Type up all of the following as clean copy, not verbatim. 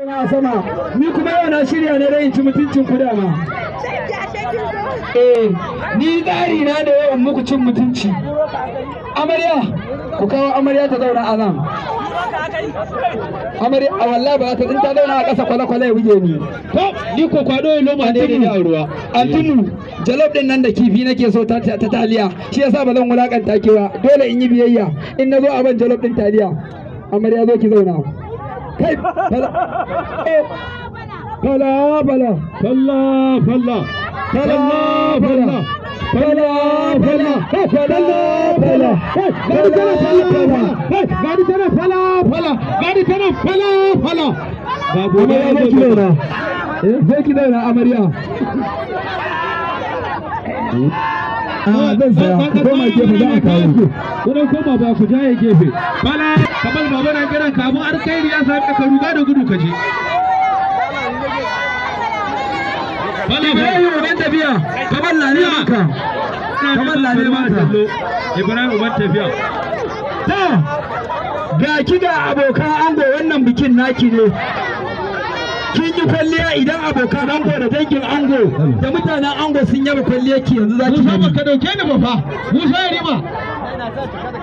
Na sama ni kuma yau na shirya ne dai in ci mutuncin ku dama. Eh, ni tsari na da yawan muku cin mutunci. Amarya, ku kawo amarya ta zauna a nan. Amarya, a wallahi ba ta in ta zauna a ƙasa kwale-kwale ya buge ni. To, ni ko kwado ya loma ne ne a ruwa. Antinu, jalof din nan da kifi nake so ta ta taliya, shi yasa ba zan wulakanta ki ba, dole in yi biyayya. In na zo a ban jalof din taliya. Amarya zo ki zauna. Kai, fala, eh, fala, fala, Falla falla. Fala, fala, fala, fala, fala, fala, Gani tana fala fala. Gani tana fala fala. Gani tana fala fala. Babu ne Amarya zo ki zauna. Zo ki zauna amarya. Ah, zan saya, ku koma gefe za a kawo. Kudan koma ba ku jaye gefe. Fala kamar baba na kiran ka abun alkhairi ya sami ka ruga da gudu ka je. Fala. Ibrahim uban tafiya, kamar lane maka. Kamar lane maka. Ibrahim uban tafiya. Ta, ga ki ga abokan ango, wannan bikin naki ne. Kin yi kwalliya, idan abokan ango da dangin ango da mutanen ango sun yaba kwalliyar ki, yanzu za ki Musa gani. baka dauke ni ba fa. Musa ya rima.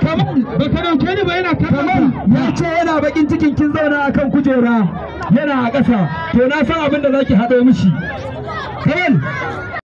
Kamar Baka dauke ni ba yana kamar kallon. ya ce yana bakin cikin kin zauna akan kujera yana a ƙasa, to na san abin da zaki haɗo mishi. Kamal,